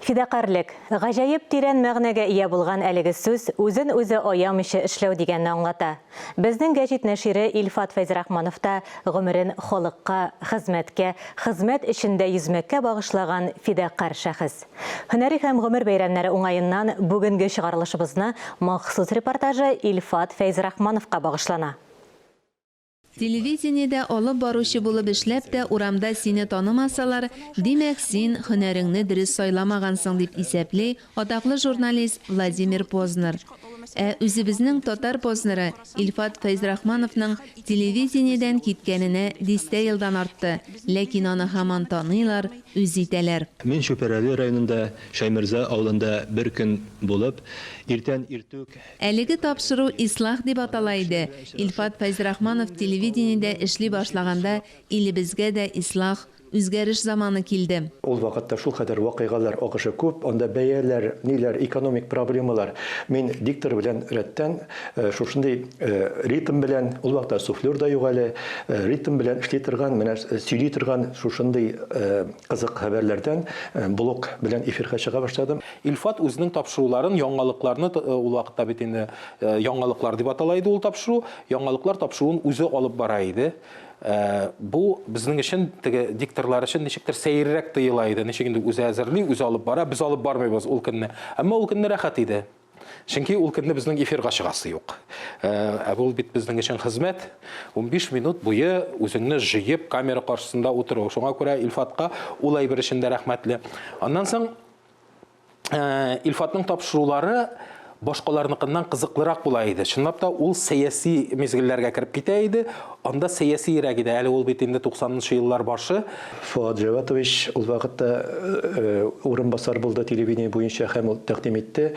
Фидакарьлек, гаҗәеп тирән мәгънәгә ия булган әлеге сүз үзен-үзе аямыйча эшләү дигәнне аңлата. Безнең гәҗит нәшире Илфат Фәйзрахманов та гомерен халыкка, хезмәткә, хезмәт эчендә йөзмәккә багышлаган фидакарь шәхес. Һөнәри һәм гомер бәйрәмнәре уңаеннан бүгенге чыгарылышыбызны махсус репортажы Илфат Фәйзрахмановка багышлана. Телевидениедә алып баручы булып эшләп тә урамда сине танымасалар, димәк, син һөнәреңне дөрес сайламагансың, дип исәпли атаклы журналист Владимир Познер. Ә үзебезнең татар Познеры Илфат Фәйзрахмановның телевидениедән киткәненә дистә елдан артты, ләкин аны һаман таныйлар, үз итәләр. Мин Чүпрәле районында Шәйморза авылында бер көн булып, иртән иртүк Әлеге тапшыру Ислах дип атала иде. Илфат Фәйзрахманов телевидениедә эшли башлаганда илебезгә дә ислах, үзгәреш заманы килде. Ул вакытта шулкадәр вакыйгалар агышы күп, анда бәяләр, ниләр, экономик проблемалар. Мин диктор белән рәттән шушындый ритм белән, ул вакытта суфлер да юк әле, ритм белән эшли торган, менә сөйли торган шушындый кызык хәбәрләрдән блок белән эфирга чыга башладым. Илфат үзенең тапшыруларын, яңалыкларны, ул вакытта бит инде яңалыклар дип атала иде ул тапшыру, яңалыклар тапшыруын үзе алып бара иде. Бу безнең өчен, теге дикторлар өчен ничектер сәеррәк тоела иде. Ничек инде үзе әзерли, үзе алып бара, без алып бармыйбыз ул көнне. Әмма ул көнне рәхәт иде. Чөнки ул көнне безнең эфирга чыгасы юк. Ә бу бит безнең өчен хезмәт. 15 минут буе үзеңне җыеп камера каршысында утыру. Шуңа күрә Илфатка ул әйбер өчен дә рәхмәтле. Аннан соң Илфатның тапшырулары башкаларныкыннан кызыклырак була иде. Чынлап та ул сәяси мизгелләргә кереп китә иде. Анда сәясиерәк иде. Әле ул бит инде 90 нчы еллар башы. Фоат Җәватович ул вакытта урынбасар булды телевидение буенча һәм ул тәкъдим итте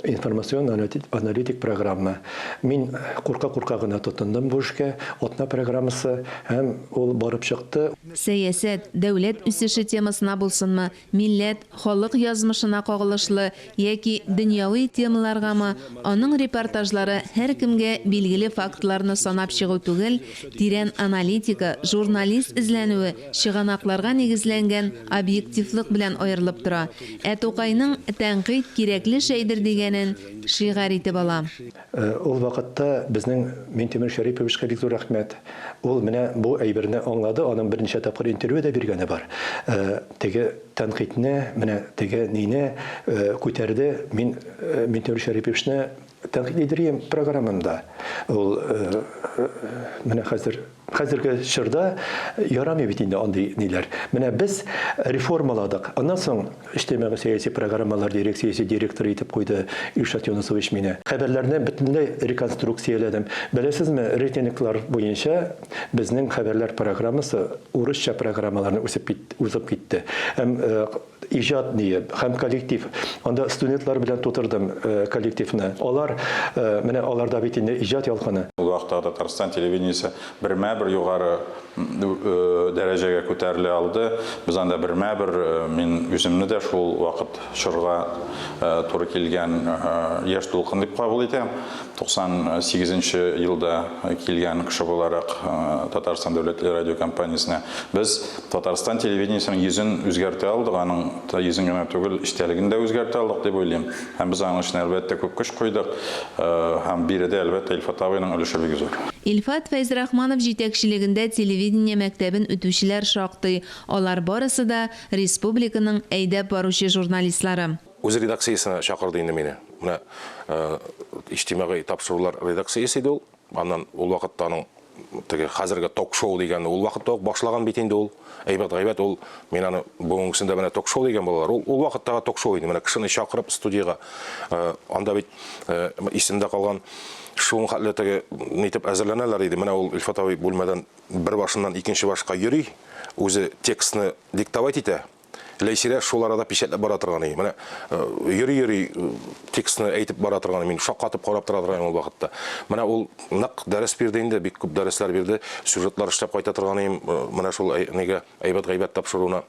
информацион аналитик программа. Мин курка-курка гына тотындым бу эшкә, атна программасы, һәм ул барып чыкты. Сәясәт, дәүләт үсеше темасына булсынмы, Милләт, халык язмышына кагылышлы яки дөньяви темаларгамы, аның репортажлары һәркемгә билгеле фактларны санап чыгу түгел, тирән аналитика, журналист эзләнүе, чыганакларга нигезләнгән объективлык белән аерылып тора. Ә Тукайның Тәнкыйть кирәкле шәйдер дигәнен шигарь итеп ала. Ул вакытта безнең Минтимер Шәриповичка бик зур рәхмәт. Ул менә бу әйберне аңлады, аның берничә тапкыр интервью да биргәне бар. Теге тәнкыйтьне, менә теге нине күтәрде. Мин Минтимер Шәриповичны тәнкыйтьлидер программамда. Ул менә хәзер Хәзерге чорда ярамый бит инде андый ниләр. Менә без реформаладык. Аннан соң иҗтимагый сәяси программалар дирекциясе директоры итеп куйды Илшат Юнысович мине. Хәбәрләрне бөтенләй реконструкцияләдем. Беләсезме, рейтинглар буенча безнең хәбәрләр программасы урысча программаларны үсеп кит, узып китте. Һәм иҗат ние һәм коллектив. Анда студентлар белән тутырдым коллективны. Алар, менә аларда бит инде иҗат ялкыны. Ул вакытта Татарстан телевидениесе бермә-бер югары дәрәҗәгә күтәрелә алды. Без анда бермә-бер, мин үземне дә шул вакыт чорга туры килгән яшь дулкын дип кабул итәм. 98 нче елда килгән кеше буларак Татарстан дәүләт телерадиокомпаниясенә без Татарстан телевидениесенең йөзен үзгәртә алдык, аның йөзен генә түгел, эчтәлеген дә үзгәртә алдык дип уйлыйм. Һәм без аның өчен, әлбәттә, күп көч куйдык. Һәм биредә, әлбәттә, Илфат абыйның өлеше бик зур. Илфат Фәйзрахманов җитәкчелегендә телевидение мәктәбен үтүчеләр шактый, алар барысы да, республиканың әйдәп баручы журналистлары. Үз редакциясенә чакырды инде мине. Менә иҗтимагый тапшырулар редакциясе иде ул. Аннан ул вакытта аның теге хәзерге ток-шоу дигәнне ул вакытта ук башлаган бит инде ул. Әйбәт гайбәт ул мин аны бүгенгесендә менә ток-шоу дигән балалар. Ул ул вакыттагы ток-шоу иде. Менә кешене чакырып студиягә анда бит исемдә калган шуның хәтле теге нитеп әзерләнәләр иде. Менә ул Илфат абый бүлмәдән бер башыннан икенче башка йөри, үзе текстны диктовать итә. Ләйсирә шул арада печатьләп бара торган иде. Менә йөри-йөри текстны әйтеп бара торган. Мин шаккатып карап тора торган ул вакытта. Менә ул нык дәрес бирде инде, бик күп дәресләр бирде. Сюжетлар эшләп кайта торган идем. Менә шул нигә әйбәт гайбәт тапшыруына.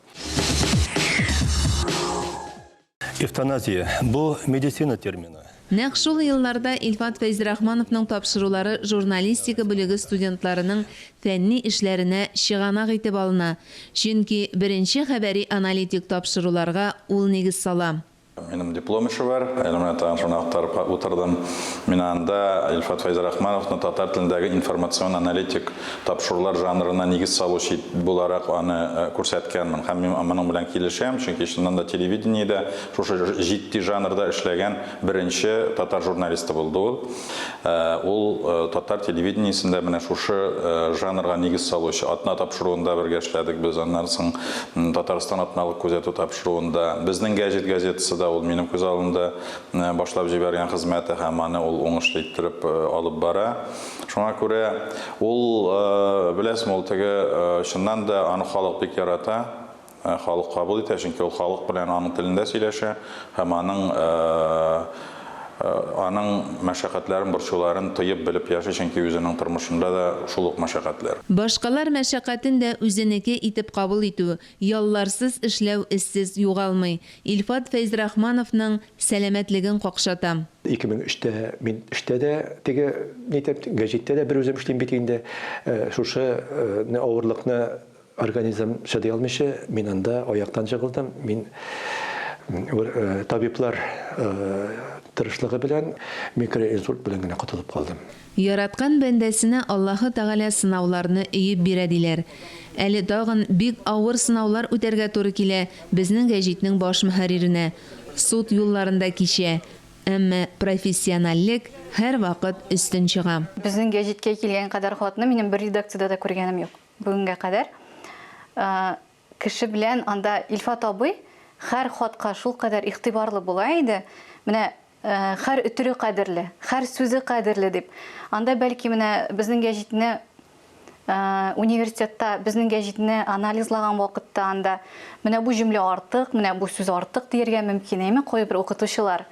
Эвтаназия, бу медицина термины. Нәкъ шул елларда Илфат Фәйзрахмановның тапшырулары журналистика бүлеге студентларының фәнни эшләренә чыганак итеп алына, чөнки беренче хәбәри-аналитик тапшыруларга ул нигез сала. Минем диплом эше бар, әле менә тагын шуны актарып утырдым. Мин анда Илфат Фәйзрахмановны татар телендәге информацион-аналитик тапшырулар жанрына нигез салучы буларак аны күрсәткәнмен. Һәм мин моның белән килешәм, чөнки чыннан да телевидениедә шушы җитди жанрда эшләгән беренче татар журналисты булды ул. Ул татар телевидениесендә менә шушы жанрга нигез салучы Атна тапшыруында бергә эшләдек без, аннан соң Татарстан атналык күзәтү тапшыруында. Безнең гәҗит газетасы да ул минем күз алдында башлап җибәргән хезмәте һәм аны ул уңышлы иттереп алып бара. Шуңа күрә ул, беләсеңме, ул теге чыннан да аны халык бик ярата. Халык кабул итә, чөнки ул халык белән аның телендә сөйләшә һәм аның аның мәшәкатьләрен, борчуларын тоеп, белеп яши, чөнки үзенең тормышында да шул ук мәшәкатьләр. Башкалар мәшәкатен дә үзенеке итеп кабул итү, ялларсыз эшләү эзсез югалмый, Илфат Фәйзрахмановның сәламәтлеген какшата. 2003 тә мин эштә дә теге, ни итеп, гәҗиттә дә берүзем эшлим бит инде. Шушы авырлыкны Организм чыдый алмыйча, мин анда аяктан җыгылдым. Мин табиблар тырышлыгы белән микроинсульт белән генә котылып калдым. Яраткан бәндәсенә Аллаһы Тәгалә сынауларны өеп бирә, диләр. Әле тагын бик авыр сынаулар үтәргә туры килә Безнең гәҗитнең баш мөхәрриренә. Суд юлларын да кичә. Әмма профессиональлек һәрвакыт өстен чыга. Безнең гәҗиткә килгән кадәр хатны минем бер редакциядә дә күргәнем юк. Бүгенгә кадәр кеше белән анда Илфат абый һәр хатка шулкадәр игътибарлы була иде. Менә һәр өтере кадерле, һәр сүзе кадерле дип. Анда бәлки менә безнең гәҗитне университетта безнең гәҗитне анализлаган вакытта анда менә бу җөмлә артык, менә бу сүз артык дияргә мөмкин, әйме, кайбер укытучылар.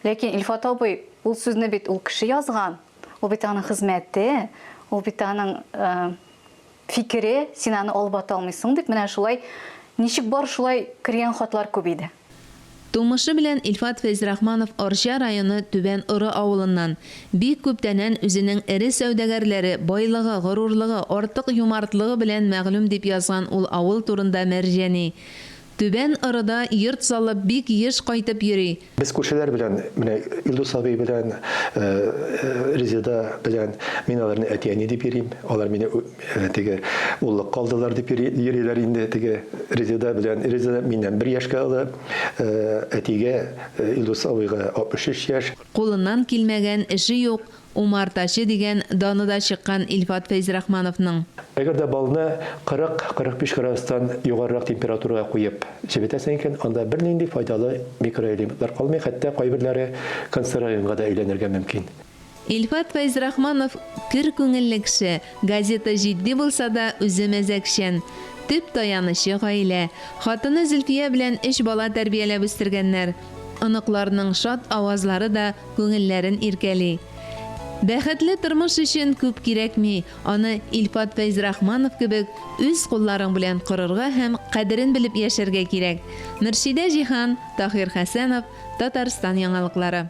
Ләкин Илфат абый ул сүзне бит ул кеше язган. Ул бит аның хезмәте, ул бит аның фикере, син аны алып ата алмыйсың дип, менә шулай ничек бар шулай кергән хатлар күп иде. Тумышы белән Илфат Фәйзрахманов Арча районы Түбән Оры авылыннан. Бик күптәнән үзенең эре сәүдәгәрләре, байлыгы, горурлыгы, артык юмартлыгы белән мәгълүм дип язган ул авыл турында Мәрҗани. Түбән Орыда йорт салып бик еш кайтып йөри. Без күршеләр белән, менә Илдус абый белән, Резеда белән, мин аларны әти-әни дип йөрим. Алар мине теге уллыкка алдылар дип йөриләр инде. Теге Резеда белән, Резеда миннән бер яшькә олы, әтигә, Илдус абыйга 63 яшь. Кулыннан килмәгән эше юк, Умартачы дигән даны да чыккан Илфат Фәйзрахмановның. Әгәр дә балны 40-45 градустан югарырак температурага куеп җебетәсең икән, анда бернинди файдалы микроэлементлар калмый, хәтта кайберләре канцерогенга да әйләнергә мөмкин. Илфат Фәйзрахманов көр күңелле кеше, газета җитди булса да, үзе мәзәкчән. Төп таянычы, гаилә. Хатыны Зөлфия белән өч бала тәрбияләп үстергәннәр. Оныкларның шат авазлары да күңелләрен иркәли. Бәхетле тормыш өчен күп кирәкми, аны Илфат Фәйзрахманов кебек үз кулларың белән корырга һәм кадерен белеп яшәргә кирәк. Мөршидә Җиһан, Таһир Хәсәнов, Татарстан яңалыклары.